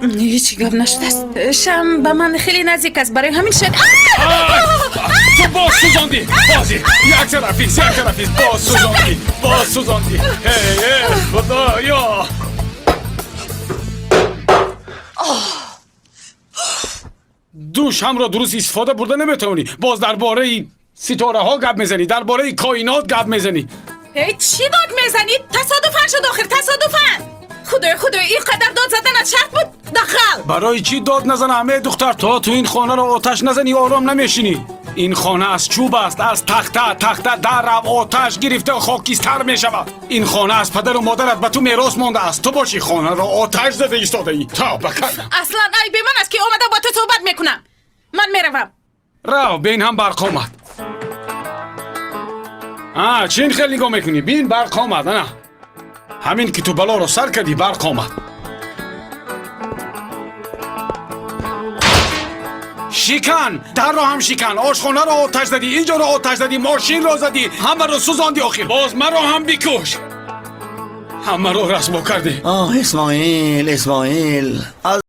Ҳеҷ гап нашудааст. Шам ба ман хеле наздик аст, барои ҳамин шояд. Ту боз сӯзондӣ, бози як тарафист, як тарафист, боз сӯзондӣ, боз сӯзондӣ. Эй, худоё! Ду шамро дуруст истифода бурда наметавонӣ, боз дар бораи ситораҳо гап мезанӣ, дар бораи коинот гап мезанӣ. Эй, чӣ дод мезанӣ? Тасодуфан шуд охир, тасодуфан. Худоё, худоё, ин қадар дод заданат шарт буд, дағал. Барои чӣ дод назанам, э духтар? То ту ин хонаро оташ назанӣ, ором намешинӣ. Ин хона аз чӯб аст, аз тахта. Тахта дарав оташ гирифта хокистар мешавад. Ин хона аз падару модарат ба ту мерос мондааст. Ту бошӣ, хонаро оташ зада истодаӣ. Тавба кардам. Аслан айби ман аст, ки омада бо ту суҳбат мекунам. Ман меравам. Рав, бин, ҳам барқ омад. А чин хел нигоҳ мекунӣ? Бин, барқ омад. Ана ҳамин ки ту балоро сар кардӣ, барқ омад. Шикан, дарро ҳам шикан. Ошхонаро оташ задӣ, инҷоро оташ задӣ, мошинро задӣ, ҳамаро сӯзондӣ. Охир боз маро ҳам бикуш. Ҳамаро расво кардӣ. Оҳ, Исмоил, Исмоил, аз